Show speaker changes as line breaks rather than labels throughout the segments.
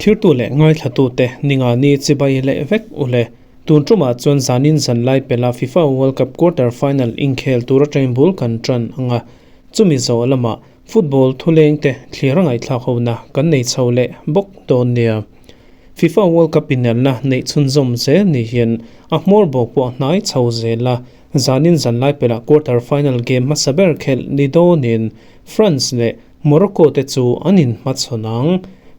Thirtu leh ngaithlatute Ningani chibai leh vek u le. Tun tumah chuan zanin zanlai pela FIFA World Cup quarter final inkhel tur atangin bul kan tan ang a, chumi zawh lamah football thulengte thlir a ngaihthlak hona kan nei chho leh bawk dawn nia. FIFA World Cup inelna neih chhunzawm zel ni hian a hmawr bawk pawh a hnai chho zel a, zanin zanlai pelah quarter final game hmasa ber khelh ni dawnin France leh Morocco te chu an inhmachhawn ang.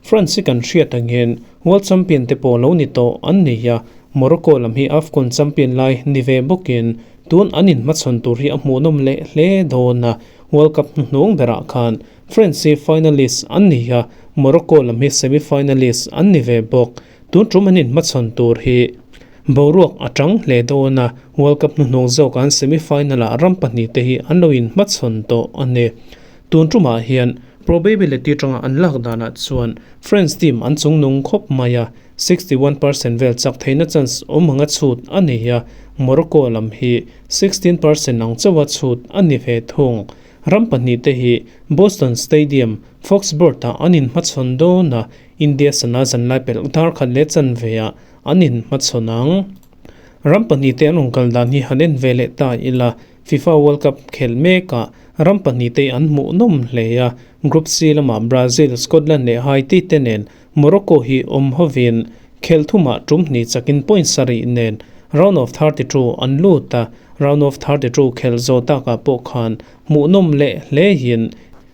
France hi kan hriat angin World Champion te pawh lo ni tawh an ni a, Morocco lam hi AFCON champion lai ni ve bawkin tun an inhmachhawn tur hi a hmuhnawm leh hle dawn a, World Cup hnuhnung berah khan France hi finalist an ni a, Morocco lam hi semi-finalist an ni ve bawk. Tun tum an inhmachhawn tur hi boruak a tang hle dawn a, World Cup hnuhnung zawk an semi-final ah ram pahnihte hi an lo inhmachhawn tawh a ni. Tun tumah hian probability tanga an lak danah chuan France team an chungnung khawp mai a, 61% vel chak theihna chance awm anga chhut a ni a, Morocco lam hi 16% ang chauha chhut a ni ve thung. Ram pahnihte hi Boston Stadium, Foxborough-ah an inhmachhawn dawn a, India sana zanlai pelh dar khat leh chanveah an inhmachhawn ang. Ram pahnihte an rawn kal dan hi han en ve leh ta ila, FIFA World Cup khelh mekah ram pahnihte an hmuhnawm hle a, Group C lamah Brazil, Scotland leh Haiti te nen Morocco hi awm hovin khelh thumah tum hnih chakin point sarih nen round of 32 an lut a, round of 32 khelh zawh takah pawh khan hmuhnawm leh hlehin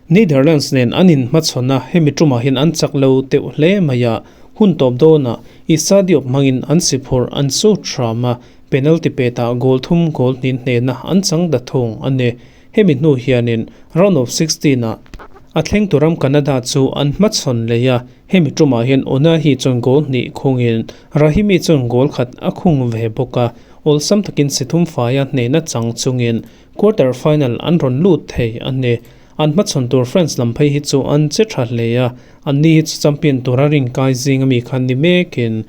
Netherlands nen an inhmachhawn a, hemi tumah hian an chak lo teuh hle mai a, hun tawp dawnah Issa Diop hmangin an si phurh an sut hram a, penalty petah goal thum goal hnin hnena an chang da thung a ni. Hemi hnu hianin round of 16 ah a thlengtu ram Canada chu an hmachhawn leh a, hemi tumah hian Onahi chuan goal hnih khungin Rahimi chuan goal khat a khung ve bawk a, awlsam takin si thum faia hnehna chang chungin Quarter final an rawn lut thei a ni. An hmachhawn tur France lam phei hi chu an che tha hle a, anni hi chu champion tura rinkai zing ami khan ni mekin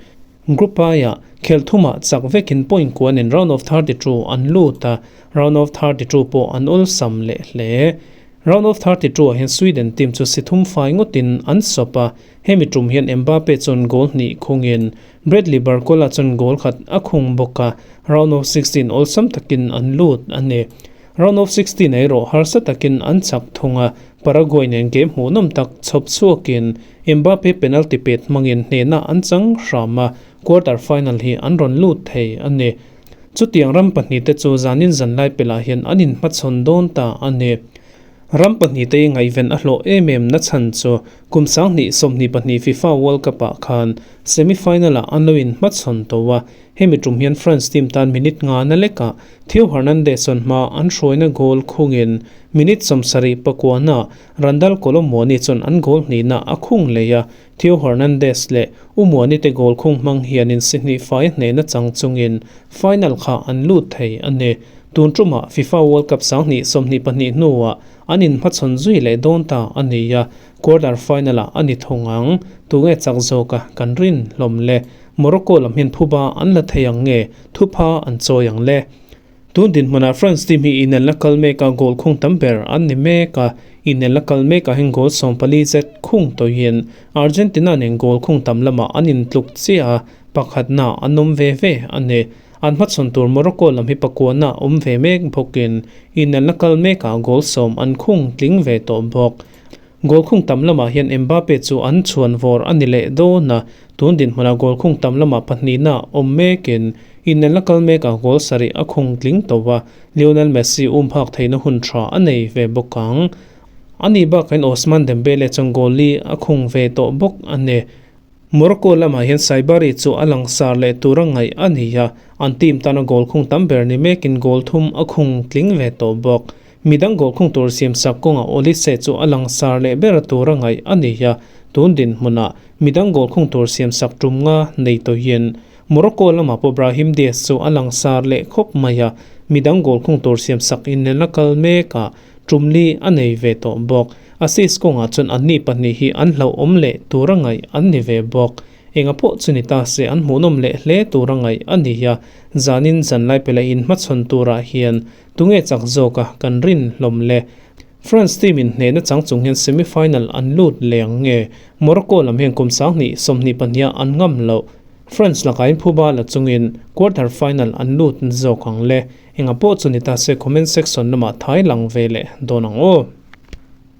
Group I-ah khelh thumah chak vekin point kuanin round of 32 an lut a, round of 32 pawh an awlsam leh hle. Round of 32 ah hian Sweden team chu si thum fai ngawtin an sawp a, hemi tum hian Mbappe chuan goal hnih khungin Bradley Barcola chuan goal khat a khung bawk a, round of 16 awlsam takin an lut a ni. Round of 16 erawh harsa takin an chak thung a, Paraguay nen game hmuhnawm tak chhawp chhuakin Mbappe penalty pet hmangin hnehna an chang hram a, quarter final hi an rawn lut thei a ni. Chutiang ram pahnihte chu zanin zanlai pelah hian an inhmachhawn dawn ta a ni. Ram pahnihte i ngaihven a hlawh em em na chhan chu kum 2022 FIFA World Cup ah khan semi final ah an lo inhmachhawn tawh a, hemi tum hian France team tan minute nga na lekah Theo Hernandez chuan hma an hruaina goal khungin minute 70 pakuana Randal Kolo Muani chuan an goal hnihna a khung leh a, Theo Hernandez leh U Muani te goal khung hmang hianin si hnih fai a hnehna chang chungin final kha an lut thei a ni. Tun tumah FIFA World Cup 2022 hnuah an inhmachhawn zui leh dawn ta a ni a, quarter final-ah a ni thung ang. Tunge chak zawka kan rin hlawm le? Morocco lam hian phuba an la thei ang nge thupha an chawi ang le? Tun dinhmunah France team hi inelna kal meka goal khung tam ber an ni mek a, inelna kal mekah hian goal 14 zet khung tawhin Argentina nen goal khung tam lamah an intluk chiah a, pakhatna an awm ve ve a ni. An hmachhawn tur Morocco lam hi pakuana awm ve mek bawkin inelna kal mekah goal 10 an khung tling ve tawh bawk. Goal khung tam lamah hian Mbappe chu an chhuan vawr a ni leh dawn a, tun dinhmunah goal khung tam lamah pahnihna awm mekin inelna kal mekah goal sarih a khung tling tawh a, Lionel Messi um phak theihna hun tha a nei ve bawk ang. Ani bakah hian Ousmane Dembele chuan goal li a khung ve tawh bawk a ni. Morocco lamah hian Saibari chu a langsar leh tura ngaih a ni a, an team tana goal khung tam ber ni mekin goal thum a khung tling ve tawh bawk. Midang goal khung tur siamsak kawngah Olise chu a langsar leh ber tura ngaih a ni a, tun dinhmunah midang goal khung tur siamsak tum nga nei tawhin Morocco lamah pawh Brahim Diaz chu a langsar leh khawp mai a, midang goal khung tur siamsak inelna kal mekah tum li a nei ve tawh bawk. Assist kawngah chuan anni pahnih hi an hlauhawm leh tura ngaih an ni ve bawk. Enga pawh chu ni ta se an hmuhnawm leh hle tura ngaih a ni a, zanin zanlai pela inhmachhawn turah hian tunge chak zawka kan rin hlawm le. France team in hnehna chang chung hian semi-final an lut leh ang nge? Morocco lam hian kum 20 22 ah an ngam loh. France lakah in phuba la chungin quarter final an lut zawk ang le. Enga pawh chu ni ta se comment section lamah thai lang ve leh dawn ang aw.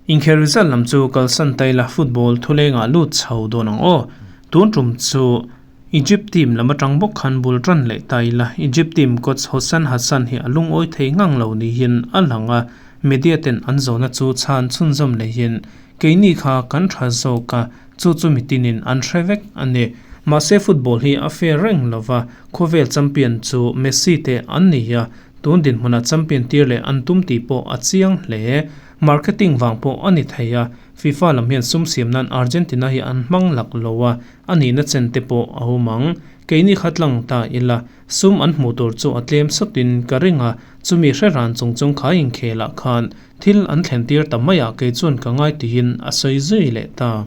Inkhel result lam chu kalsan ta ila football thulengah lut chho dawn ang aw. Tun tum chu Egypt team lam atang bawk khan bul tan leh ta ila Egypt team coach Hossan Hassan hi a lungawi thei ngang lo niin a lang a, media ten an zawhna chu chhan chhunzawm lehin keini kha kan tha zawk a, chu chu mitinin an hre vek a ni. Mahse football hi a fair reng lova, khawvel champion chu Messi te an ni a, tun dinhmunah champion tir leh an tum tih pawh a chiang hle. Marketing vang pawh a ni thei a, FIFA lam hian sum siam nan Argentina hi an hmang lak lo a, a nihna chen te pawh a awm ang. Keini kha tlang ta ila, sum an hmuh tur chu a tlem sawtin ka ring a, chumi hre ran chung chung kha inkhelah khan thil an thlen tir ta mai ah kei chuan ka ngai tiin a sawi zui leh ta.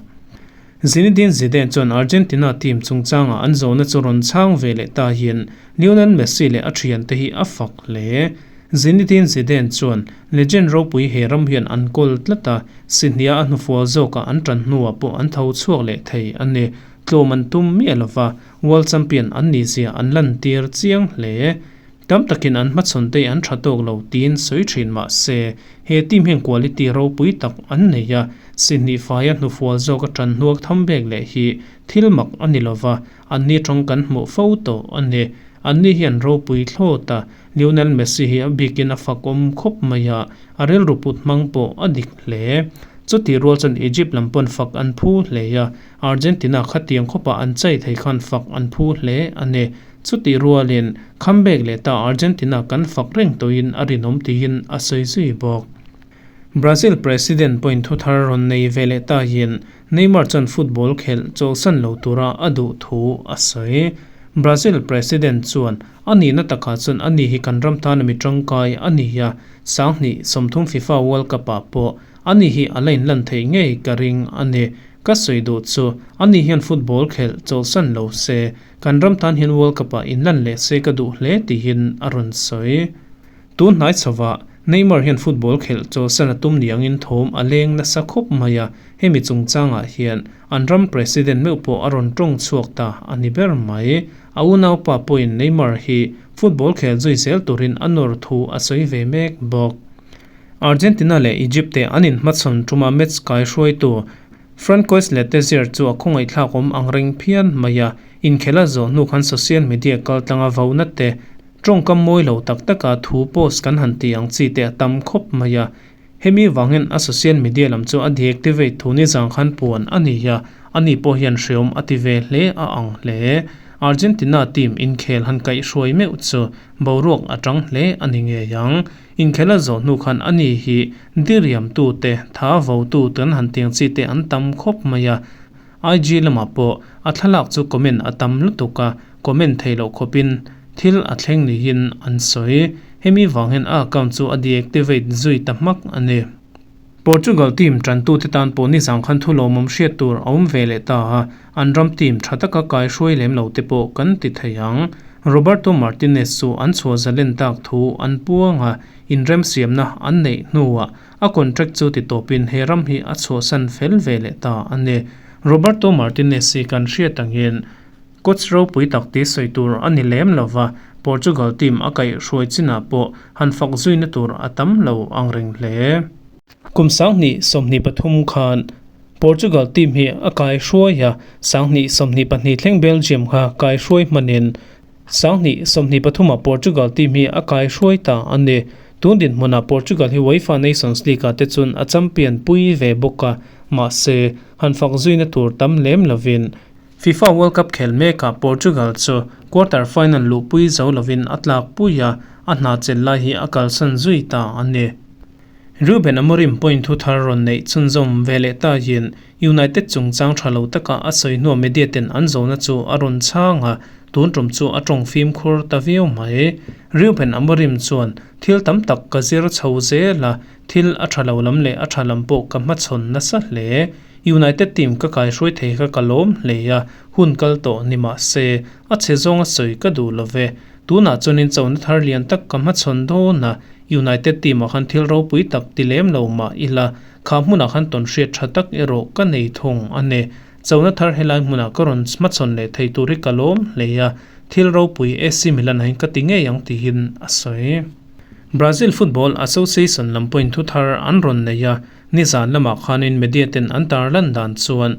Zinedine Zidane chuan Argentina team chungchangah an zawhna chu rawn chhang ve leh ta hian Lionel Messi leh a thiante hi a fak hle. Zinedine Zidane chuan legend ropui he ram hian an kawl tlat a, Sihnia a hnufual zawkah an tan hnuah pawh an tho chhuak leh thei a ni. Tlawm an tum miah lova, World Champion an nih zia an lantir chiang hle. Tam takin an hmachhawn te an tha tawk lo tiin sawi thin mah se, he team hian quality ropui tak an nei a, Sihnih faia hnufual zawk a tan hnuak tham bek leh hi thil mak a ni lova, anni tawng kan hmuh fo tawh a ni. Anni hian ropui thlawt a, Lionel Messi hi a bikin a fakawm khawp mai a, a rilru put hmang pawh a dik hle. Chutih rual chuan Egypt lam pawn fak an phu hle a, Argentina khatiang khawpah an chai thei khan fak an phu hle a ni. Chutih rualin comeback leh ta Argentina kan fak reng tawhin a rinawm tiin a sawi zui bawk. Brazil president pawhin thuthar rawn nei ve leh ta hian Neymar chuan football khelh chawlhsan lo tura a duh thu a sawi. Brazil president chuan a nihna takah chuan ani hi kan ram tana mi tangkai a ni a, 2030 FIFA World Cup ah pawh ani hi a la inlan theih ngei ka ring a ni. Ka sawi duh chu ani hian football khelh chawlhsan lo se, kan ram tan hian World Cup ah inlan leh se ka duh hle tiin a rawn sawi. Tun hnai chhovah Neymar hian football khelh chawlhsan a tum niangin thawm a leng nasa khawp mai a, hemi chungchangah hian an ram president meuh pawh a rawn tawng chhuak ta a ni ber mai. A unaupa pawhin Neymar hi football khel zui zel turin a nawr thu a sawi ve mek bawk. Argentina leh Egypt te an inhmachhawn tuma match kai hruaitu Francois Letexier chu a khawngaihthlak awm ang reng phian mai a, inkhela zawh hnu khan social media kaltlanga vona te Tawngkam mawi lo tak taka thu post kan han tih ang chi te a tam khawp mai a, hemi vangin a social media lam chu a deactivate thu ni zang khan puan a ni a, ani pawh hian hreawm a ti ve hle a ang hle. Argentina team inkhel han kaihhruai meuh chu boruak a tang hle a ni ngei ang. Inkhel a zawh hnu khan ani hi diriamtu te, tha votu kan han tih ang chi te an tam khawp mai a, IG lamah pawh a thlalak chu comment a tam lutuk a, comment theih loh khawpin thil a thleng niin an sawi. Hemi vang hian a account chu a deactivate zui ta hmak a ni. Portugal team tantute tan pawh nizang khan thu lawmawm hriat tur a awm ve leh ta a, an ram team tha taka kai hruai lem lo te pawh kan ti thei ang. Roberto Martinez chu an chhuah zalen tak thu an puang a, inremsiamna an neih hnuah A contract chu ti tawpin he ram hi a chhuahsan fel ve leh ta a ni. Roberto Martinez hi kan hriat angin coach ropui tak tih sawi tur a ni lem lova, Portugal team a kaihhruai chinah pawh han fak zuina tur a tam lo ang reng hle. Kum 2023 khan Portugal team hi a kaihruai a, 2022 thleng Belgium kha kaihruai hmanin 2023 ah Portugal team hi a kaihruai ta a ni. Tun dinhmunah Portugal hi UEFA Nations League ah te chuan a champion pui ve bawk a, mahse, han fak zuina tur tam lem lovin FIFA World Cup khel mekah Portugal chu quarter final luhpui zo lovin a tlak pui a, a hna chelh lai hi a kalsan zui ta a ni. Ruben Amorim point thu thar rawn neih chhunzawm ve leh ta hian United chungchang tha lo taka a sawi hnuah media ten an zawhna chu a rawn chhang a, tun tum chu a tawng fimkhur ta viau mai. Ruben Amorim chuan, Thil tam tak ka zir chho zel a, thil a tha lo lam leh a tha lam pawh ka hmachhawn nasa hle. United team ka kaihruai thei kha ka lawm hle a, hun kal tawh ni mah se, a chhe zawng a sawi ka duh lo ve. Tunah chuanin chona thar lian tak ka hmachhawn dawn a. United team ah khan thil ropui tak ti lem lo mah ila, kha hmunah khan tawnhriat tha tak erawh ka nei thung a ni. Chona thar helai hmunah ka rawn hmachhawn leh thei tur hi ka lawm hle a, thil ropui AC Milan ah hian ka ti ngei ang tiin a sawi. Brazil Football Association lam pawhin thu thar an rawn nei a, nizan lamah khanin media ten an tarlan dan chuan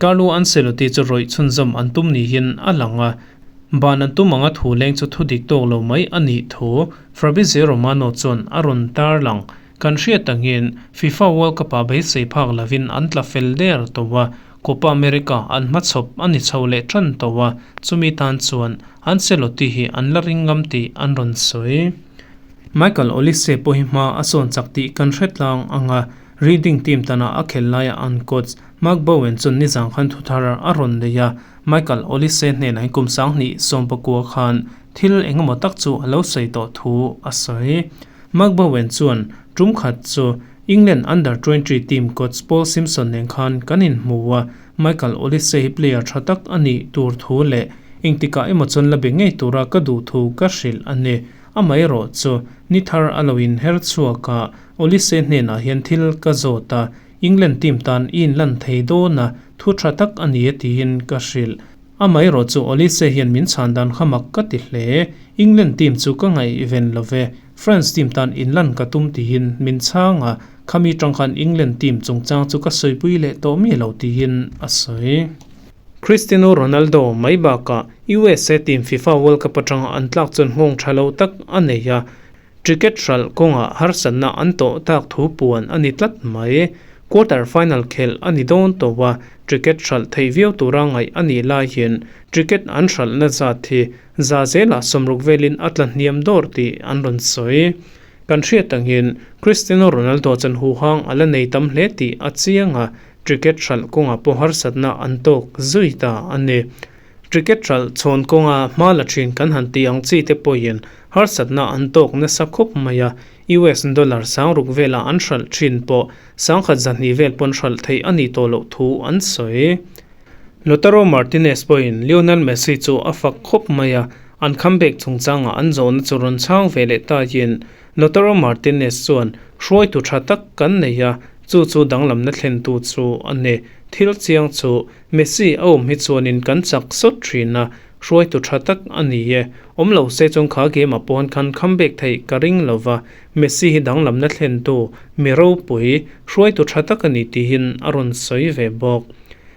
Carlo Ancelotti chu rawih chhunzawm an tum niin a lang a, ban an tum anga thu leng chu thu dik tawk lo mai a nih thu Fabrizio Romano chuan a rawn tarlang. Kan hriat angin FIFA World Cup-ah beisei phak lovin an tla fel der tawh a, Copa America an hmachhawp a ni chho leh tan tawh a, chumi tan chuan Ancelotti hi an la ring ngam tih an rawn sawi. Michael Olise pawh hi hma a sawn chak tih kan hre tlang ang a, Reading team tana a khel laia an coach Mark Bowen chuan nizang khan thuthar a rawn nei a, Michael Olise hnenah hi kum 2019 khan thil engemaw tak chu a lo sawi tawh thu a sawi. Mark Bowen chuan tum khat chu England Under 20 team coach Paul Simpson nen khan kan inhmu a, Michael Olise hi player tha tak a nih tur thu leh engtikah emaw chuan la be ngei tura ka duh thu ka hrilh a ni. Amaherawhchu ni thar a lo inher chhuak a, Olise hnenah hian thil ka zawt a, England team tan i inlan thei dawn a, thu tha tak a ni e tiin ka hrilh. Amaherawhchu Olise hian min chhan dan kha mak ka ti hle. England team chu ka ngaihven lo ve, France team tan inlan ka tum tiin min chhang a, khami tang khan England team chungchang chu ka sawipui leh tawh mi lo tiin a sawi. Cristiano Ronaldo mai bakah USA team FIFA World Cup atanga an tlak chuan nghawng tha lo tak a nei a, Ticket hralh kawngah harsatna an tawh tak thu puan a ni tlat mai. Quarter final khelh a ni dawn tawh a, ticket hralh theih viau tura ngaih a nih lai hian ticket an hralhna zat hi za zelah 60 velin a tla hniam dawr tih an rawn sawi. Kan hriat angin Cristiano Ronaldo chuan huhang a la nei tam hle tih a chiang a, ticket hralh kawngah pawh harsatna an tawk zui ta a ni. Ticket hralh chhawn kawnga hma la thin kan han tih ang chi te pawhin harsatna an tawk nasa khawp mai a, US dollar 6000 vela an hralh thin pawh 1200 vel pawn hralh theih a nih tawh loh thu an sawi. Lautaro Martinez pawhin Lionel Messi chu a fak khawp mai a, an comeback chungchangah an zawhna chu rawn chhang ve leh tahin Lautaro Martinez chuan hruaitu tha tak kan nei a, chu chu danglamna thlentu chu a ni. Thil chiang chu Messi a awm hi chuanin kan chak sawt thin a, hruaitu tha tak a ni e. Awm lo se chuan kha game ah pawn khan comeback theih ka ring lo va, Messi hi danglamna thlentu, mi ropui, hruaitu tha tak a ni tihin a rawn sawi ve bawk.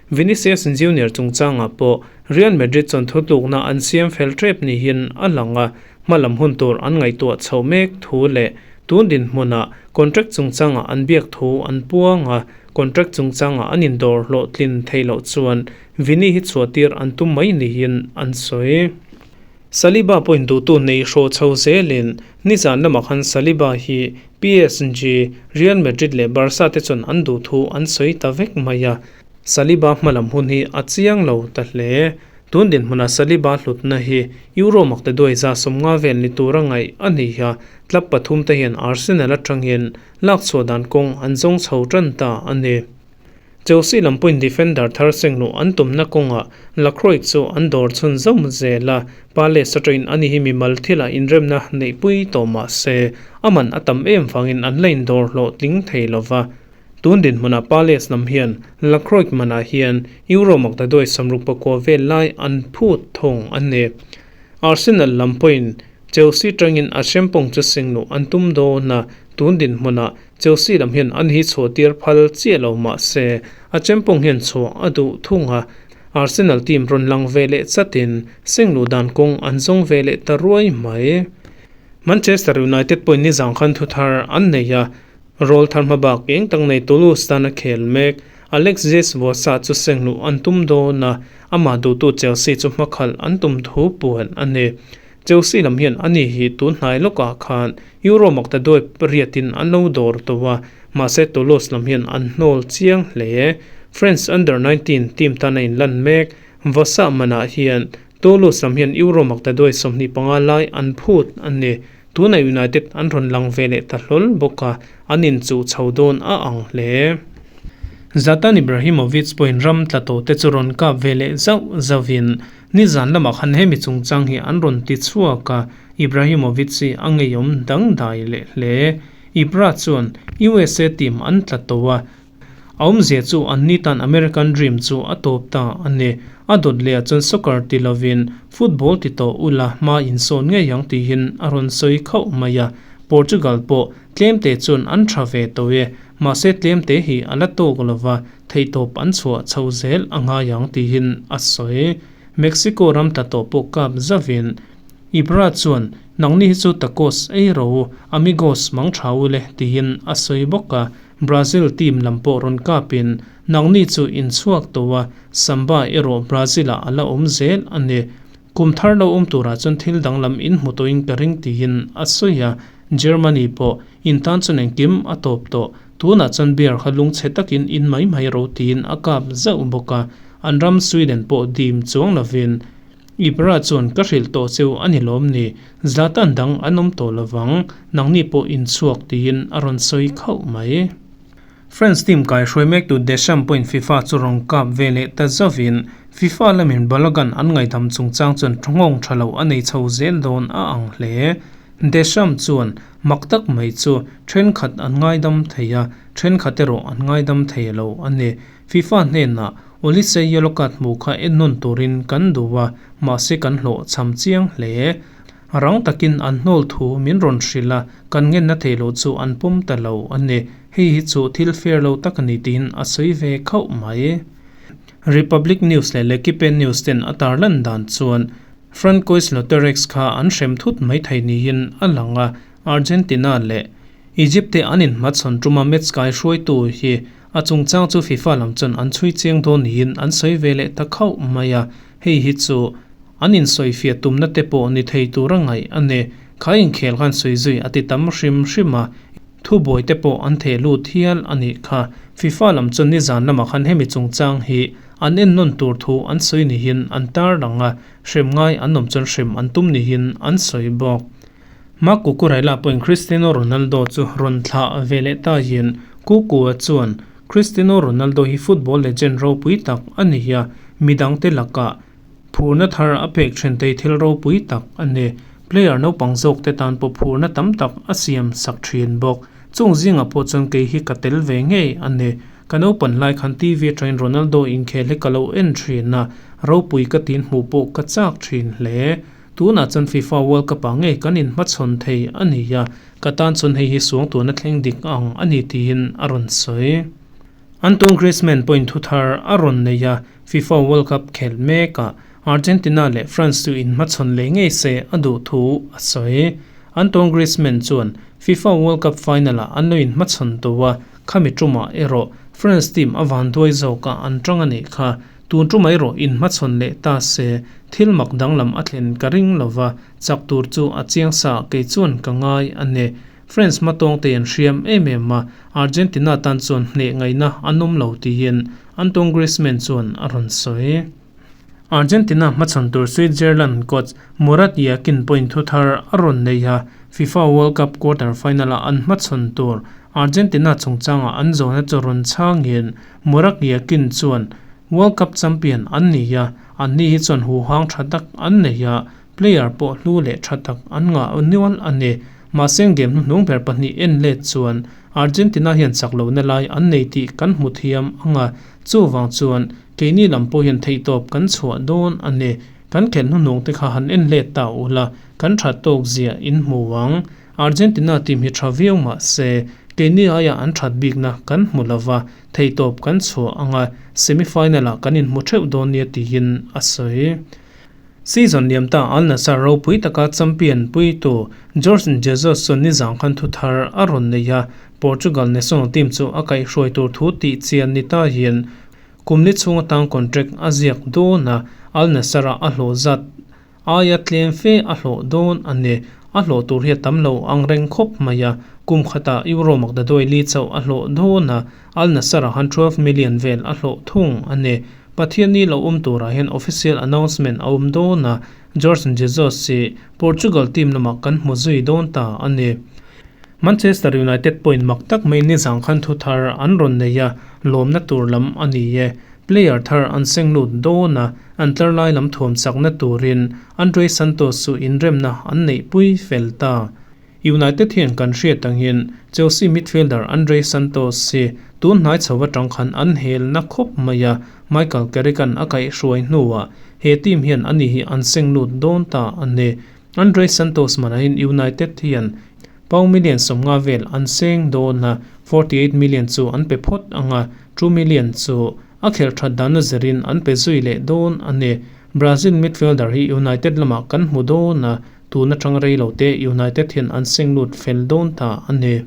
Vinicius Junior chungchangah pawh Real Madrid chuan thutlukna an siam fel tep niin a lang a, hmalam hun tur an ngaihtuah chhoh mek thu leh tun dinhmunah contract chungchangah an biak thu an puang a, Contract chungchangah an indawr hlawhtlin theih loh chuan Vini hi chhuahtir an tum mai niin an sawi. Saliba pawhin duhtu nei hraw chho zelin nizan lamah khan Saliba hi PSG, Real Madrid leh Barca te chuan an duh thu an sawi ta vek mai a, Saliba hmalam hun hi a chiang lo ta hle. Tun dinhmunah Saliba hlutna hi Euro maktaduai 150 vel ni tura ngaih a ni a, club pathum te hian Arsenal atangin lak chhuah dan kawng an zawng chho tan ta a ni. Chelsea lam pawhin defender thar sengluh an tumna kawngah Lacroix chu an dawr chhun zawm zel a, Palace atangin ani hi mimal thilah inremna neihpui tawh mah se, a man a tam em vangin an la indawr hlawhtling thei lo va. Tun dinhmunah Palace lam hian Lacroix manah hian Euro maktaduai 69 vel lai an phut thung a ni. Arsenal lam pawhin Chelsea tangin a hrempawng chu sengluh an tum dawn a, tun dinhmunah Chelsea lam hian an hi chhuahtir phal chiah lo mah se, a chempawng hian chhuah a duh thung a, Arsenal team rawn lang ve leh chatin sengluh dan kawng an zawng ve leh ta ruai mai. Manchester United pawhin nizang khan thuthar an nei a, Rawl thar hma bak eng tak nei Toulouse tan a khel mek. Alexis Vossa chu sengluh an tum dawn a, amah duhtu Chelsea chu hmakhalh an tum thu puan a ni. Chelsea lam hian ani hi tun hnai lawkah khan Euro maktaduai pariatin an lo dawr tawh a, mahse Toulouse lam hian an hnawl chiang hle. France Under 19 team tan a inlan mek. Vossa manah hian Toulouse lam hian Euro maktaduai 25 lai an phut a ni. Tuna United an rawn lang ve leh ta hlawl bawk a, an inchuh chho dawn a ang hle. Zlatan Ibrahimovic pawhin ram tla tawhte chu rawn kap ve leh zauh zauhin Nizan lamah khan hemi chungchang hi an rawn ti chhuak a, Ibrahimovic hi a ngeiawm dangdai leh hle. Ibra chuan USA team an tla tawh a, a awmzia chu anni tan American Dream chu a tawp ta a ni. A dawt leh ah chuan soccer ti lovin football ti tawh ula hma insawn ngei ang tihin a rawn sawi khauh mai a. Portugal pawh tlemte chuan an tha ve tawh e, mahse tlemte hi a la tawk lova, theihtawp an chhuah chho zel a ngai ang tihin a sawi. Mexico ram tla tawh pawh kap zavin Ibra chuan, Nangni hi chu tacos ei ro u, amigos mang tha u le tihin a sawi bawk a. Brazil team lam pawh rawn kapin, Nangni chu in chhuak tawh a, Samba erawh Brazil-ah a la awm zel a ni. Kum thar lo awm turah chuan thil danglam in hmu tawhin ka ring tiin a sawi a. Germany pawh in tan chuan engkim a tawp tawh. Tunah chuan beer kha lungchhe takin in mai mai ro tiin a kap zauh bawk a. An ram Sweden pawh dim chuang lovin Ibra chuan ka hrilh tawh cheu a ni lawm ni? Zlatan dang an awm tawh lovang, nangni pawh in chhuak tiin a rawn sawi khauh mai. France team kaihruai mektu Deschamps pawhin FIFA chu rawn kap ve leh ta zauvin FIFA lamin Balogun an ngaihdam chungchang chuan nghawng tha lo a nei chho zel dawn a ang hle. Deschamps chuan mak tak mai chu thenkhat an ngaidam thei a, thenkhat erawh an ngaidam thei lo a ni. FIFA hnenah Olise yellow card hmuh kha en nawn turin kan duh a, mahse kan hlawh cham chiang hle. Rang takin an hnawl thu min rawn hrilh a, kan ngenna thei loh chu an pawm ta lo a ni. Hei hi chu thil fair lo tak a ni tiin a sawi ve khauh mai. Republic News leh L'Equipe News ten a tarlan dan chuan Francois Lauterex kha an hrem thut mai thei niin a lang a, Argentina leh Egypt te an inhmachhawn tuma match kai hruaitu hi a chungchang chu FIFA lam chuan an chhui chiang dawn niin an sawi ve leh ta khauh mai a, hei hi chu an insawifiah tumna te pawh ni thei tura ngaih a ni. Kha inkhel khan sawi zui a ti tam hrim hrim a, thubuai te pawh an theh lut hial a nih kha. FIFA lam chuan nizan lamah khan hemi chungchang hi an ennawn tur thu an sawi nihin an tarlang a, hrem ngai an awm chuan hrem an tum nihin an sawi bawk. Marc Cucurella pawhin Cristiano Ronaldo chu rawn thlah ve leh ta hian Cucu-a chuan Cristiano Ronaldo hi football legend ropui tak a ni a, midangte lakah phurna thar a pek then thei thil ropui tak a ni. Player naupang zawkte tan pawh phurna tam tak a siam sak thin bawk. Chung zingah pawh chuan kei hi ka tel ve ngei a ni. Ka naupan lai khan TV atangin Ronaldo inkhel hi ka lo en thin a, ropui ka tin hmuh pawh ka chak thin hle. Tunah chuan FIFA World Cup ah ngei kan inhmachhawn thei a ni a, ka tan chuan hei hi suang tuna thleng dik ang a ni tiin a rawn sawi. Antoine Griezmann pawhin thu thar a rawn nei a, FIFA World Cup khelh mekah Argentina leh France chu inhmachhawn leh ngei se a duh thu a sawi. Antoine Griezmann chuan FIFA World Cup final ah an lo inhmachhawn tawh a, khami tumah erawh France team a vanduai zawkah an tang a nih kha. Tun tumah erawh inhmachhawn leh ta se, thil mak danglam a thlen ka ring lo va, chak tur chu a chiang sa kei chuan ka ngai a ni. France hmatawng te an hriam em em a, Argentina tan chuan hneh ngaihna an awm lo tiin Antoine Griezmann chuan a rawn sawi. Argentina hmachhawn tur Switzerland coach Murat Yakin pawhin thu thar a rawn nei a, FIFA World Cup quarter final-ah an hmachhawn tur Argentina chungchangah an zawhna chu rawn chhangin Murat Yakin chuan World Cup champion an ni a, anni hi chuan huhang tha tak an nei a, player pawh hlu leh tha tak an ngah nual a ni. Mahse game hnuhnung ber pahnih en let chuan Argentina hian chak lohna lai an nei tih kan hmu thiam ang a, chuvang chuan keini lam pawh hian theihtawp kan chhuah dawn a ni. Kan khelh hnuhnung te kha han en let ta ula, kan that tawk zia in hmu ang. Argentina team hi tha viau mah se, keini aia an that bikna kan hmu lova, theihtawp kan chhuah ang a, semi final ah kan inhmu theuh dawn nia tiin a sawi. Season liam ta Al Nassr ropui taka champion puitu Jorge Jesus chuan nizang khan thu thar a rawn nei a, Portugal national team chu a kaihhruai tur thu tih chian ni ta hian kum li chhung atang contract a ziak dawn a, Al Nassr-a a hlawh zat aia tlem fe a hlawh dawn a ni. A hlawh tur hi a tam lo ang reng khawp mai a, kum khatah Euro makdaduai li chauh a hlawh dawn a, Al Nassr-ah khan 12 million vel a hlawh thung a ni. Pathianni lo awm turah hian official announcement a awm dawn a, Jorge Jesus hi Portugal team lamah kan hmu zui dawn ta a ni. Manchester United pawhin mak tak mai nizang khan thu thar an rawn nei a, lawmna tur lam a ni e. Player thar an seng lut dawn a, an tlar lai lam thuam chakna turin Andrey Santos chu inremna an neihpui fel ta. United hian kan hriat angin Chelsea midfielder Andrey Santos hi tun hnai chho atang khan an helna khawp mai a, Michael Carrick-a'n a kaihhruai hnuah he team hian ani hi an seng lut dawn ta a ni. Andrey Santos manahin United hian Pound million 50 vel an seng dawn a, 48 million chu an pe phawt ang a, 2 million chu a khelh that dana zirin an pe zui leh dawn a ni. Brazil midfielder hi United lamah kan hmu dawn a, tun atang rei lo te United hian an seng lut fel dawn ta a ni.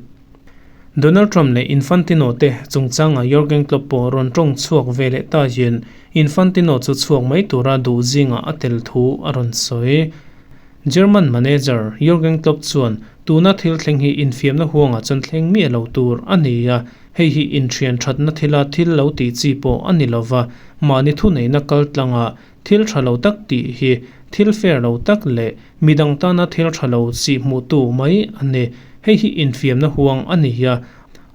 Donald Trump leh Infantino te chungchanga Jurgen Klopp pawh rawn tawng chhuak ve leh ta hian Infantino chu chhuak mai tura duh zingah a tel thu a rawn sawi. German manager Jurgen Klopp chuan tuna thil thleng hi infiamna huangah chuan thleng miah lo tur a ni a, hei hi inthian thatna thila thil lo tih chi pawh a ni lova, mahni thuneihna kal tlanga thil tha lo tak tih hi thil fair lo tak leh midang tana thil tha lo sih hmuhtu mai a ni. Hei hi infiamna huang a ni a,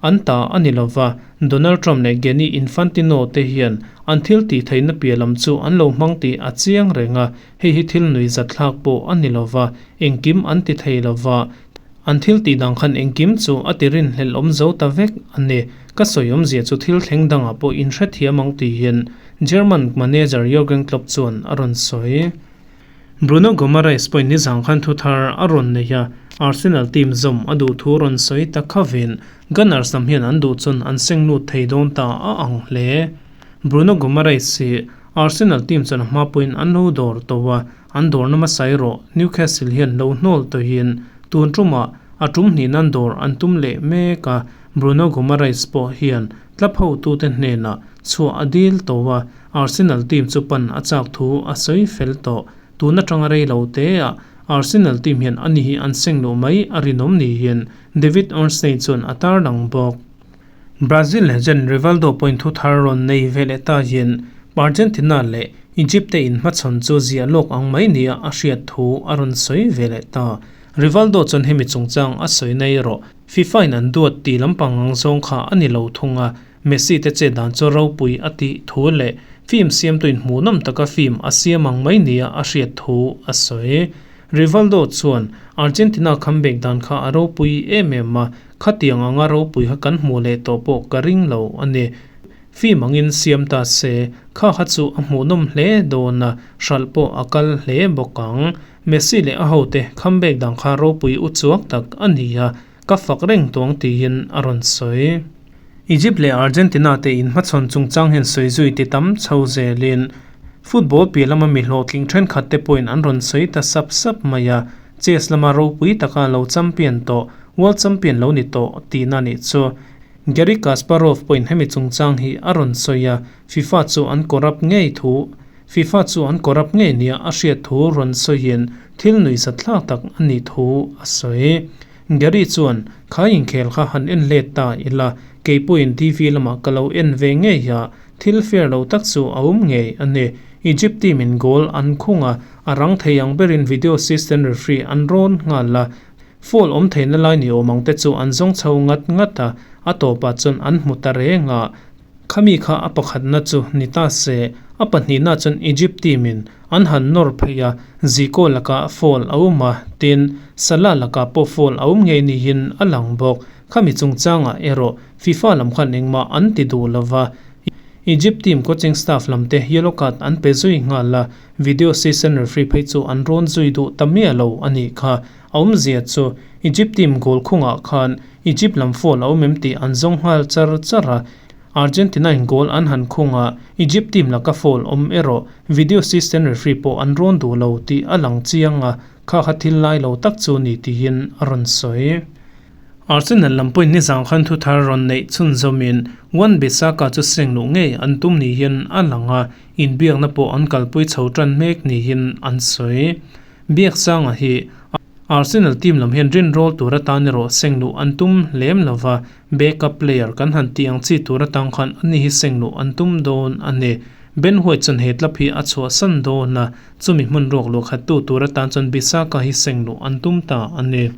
an ta a ni lova, Donald Trump leh Gianni Infantino te hian an thil tih theihna piah lam chu an lo hmang tih a chiang reng a, hei hi thil nui zat thlak pawh a ni lova, engkim an ti thei lova, an thil tih dang khan engkim chu a ti rinhlelh awm zo ta vek a ni. Ka sawi awmzia chu thil thleng dangah pawh inhrethiam ang tihin German manager Jurgen Klopp chuan a rawn sawi. Bruno Guimaraes pawhin nizang khan thu thar a rawn nei a, Arsenal team zawm a duh thu rawn sawi ta khavin Gunners lam hian an duh chuan an seng lut thei dawn ta a ang hle. Bruno Guimaraes hi Arsenal team chuan a hma pawhin an lo dawr tawh a, an dawrna hmasa erawh Newcastle hian lo hnawl tawhin tun tumah a tum hnih nan dawr an tum leh mek a, Bruno Guimaraes pawh hian club hotute hnenah chhuah a dil tawh a, Arsenal team chu pan a chak thu a sawi fel tawh. Tun atanga rei lo te ah Arsenal team hian ani hi an seng luh mai a rinawm ni hian David Ornstein chuan a tarlang bawk. Brazil legend Rivaldo pawhin thu thar rawn nei ve leh ta hian Argentina leh Egypt te inhmachhawn chu ziah lawk ang mai nia a hriat thu a rawn sawi ve leh ta. Rivaldo chuan hemi chungchang a sawi nei erawh FIFA in an duat tih lampang ang zawng kha a ni lo thung a, Messi te chet dan chu ropui a tih thu leh film siamtuin hmuhnawm taka film a siam ang mai nia a hriat thu a sawi. Rivaldo chuan Argentina comeback dan kha a ropui em em a, khatiang anga ropui kha kan hmuh leh tawh pawh ka ring lo a ni. Film angin siam ta se, kha kha chu a hmuhnawm hle dawn a, hralh pawh a kal hle bawk ang. Messi leh a hote comeback dan kha ropui u chuak tak a ni a, ka fak reng tuang tiin a rawn sawi. Egypt leh Argentina te inhmachhawn chungchang hian sawi zui ti tam chho zelin football piah lama mi hlawhtling thenkhat te pawhin an rawn sawi ta sap sap mai a, chess lama ropui taka lo champion tawh, world champion lo ni tawh tihna nih chu. Garry Kasparov pawhin hemi chungchang hi a rawn sawi a, FIFA chu an corrupt ngei thu FIFA chu an corrupt ngei nia a hriat thu rawn sawiin thil nuihzat thlak tak a nih thu a sawi. Gary chuan, Kha inkhel kha han en let ta ila, kei pawhin TV lamah ka lo en ve ngei a, thil fair lo tak chu a awm ngei a ni. Egypt team in goal an khung a, a rang thei ang berin video assistant referee an rawn nghal a, foul awm theihna lai ni awm ang te chu an zawng chho ngat ngat a, a tawpah chuan an hmu ta reng a. Khami kha a pakhatna chu ni ta se, a pahnihna chuan Egypt team in an han nawr phei a, Zico lakah foul a awm a, tin, Salah lakah pawh foul a awm ngei niin a lang bawk. Khami chungchangah erawh FIFA lam khan engmah an ti duh lo va, Egypt team coaching staff lam te yellow card an pe zui nghal a, video assistant referee phei chu an rawn zui duh ta miah lo a nih kha. A awmzia chu Egypt team goal khungah khan Egypt lam foul a awm em tih an zawng nghal char char a, Argentina in goal an han khung a, Egypt team laka foul awm erawh video assistant referee pawh an rawn duh lo tih a lang chiang a, kha kha thil lai lo tak chu ni tiin a rawn sawi. Arsenal lam pawhin nizang khan thu thar rawn neih chhunzawmin Wan Bissaka chu seng luh ngei an tum niin a lang a, inbiakna pawh an kalpui chho tan mek niin an sawi. Biaksanga hi Arsenal team lam hian rinrawl tur atan erawh seng luh an tum lem lova, backup player kan han tih ang chi tur atang khan ani hi seng luh an tum dawn a ni. Ben White chuan he club hi a chhuahsan dawn a, chumi hmun ruak luh khat tu tur atan chuan Bissaka hi seng luh an tum ta a ni.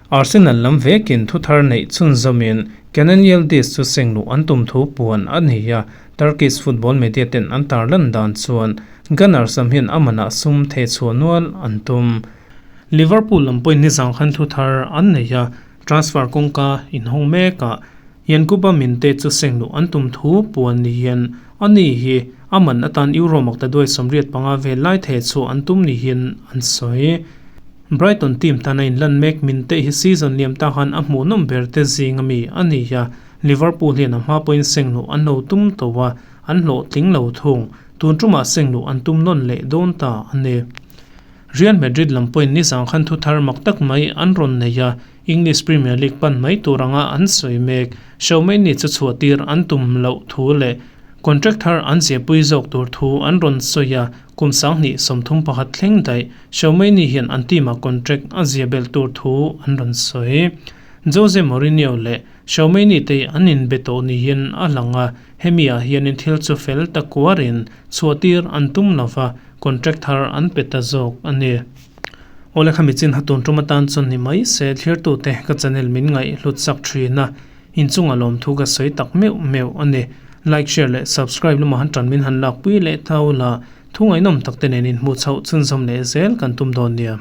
Arsenal lam vekin thu thar neih chhunzawmin Kenan Yildiz chu seng luh an tum thu puan a ni a, Turkish football media ten an tarlan dan chuan. Gunners lam hian a manah sum theh chhuah nual an tum. Liverpool lam pawhin nizang khan thu thar an nei a, transfer kawngka inhawng mekah Yankuba Minte chu seng luh an tum thu puan niin ani hi a man atan Euro makta duai 85 vel lai theh chhuah an tum niin an sawi. Brighton team tana inlan mek Minte hi season liam ta khan a hmuhnawm ber te zing ami a ni a, Liverpool hian a hma pawhin seng luh an lo tum tawh a, an hlawhtling lo thung. Tun tumah seng luh an tum nawn leh dawn ta a ni. Real Madrid lam pawhin nizang khan thu thar mak tak mai an rawn nei a, English Premier League pan mai tur anga an sawi mek. Showmany chu chhuah tir an tum loh thu leh contract thar an ziahpui zawk tur thu an rawn sawi a, kum 2031 thleng daih Showmany hian an team-ah contract a ziah belh tur thu an rawn sawi. Jose Mourinho leh Showmany te an inbe tawh niin a lang a, hemi ah hianin thil chu fel ta kuarin chhuah tir an tum lova, Contract thar an pe ta zawk a ni. Awle khami chin hatun tum atan chuan ni mai se thlirtute ka channel min ngaih hlut sak thin a, inchunga lawmthu ka sawi tak meuh meuh a ni. Like, share leh subscribe lamah han tan min han lakpui leh thau la, thu ngaihnawm tak te nen inhmuh chhoh chhunzawm leh zel kan tum dawn nia.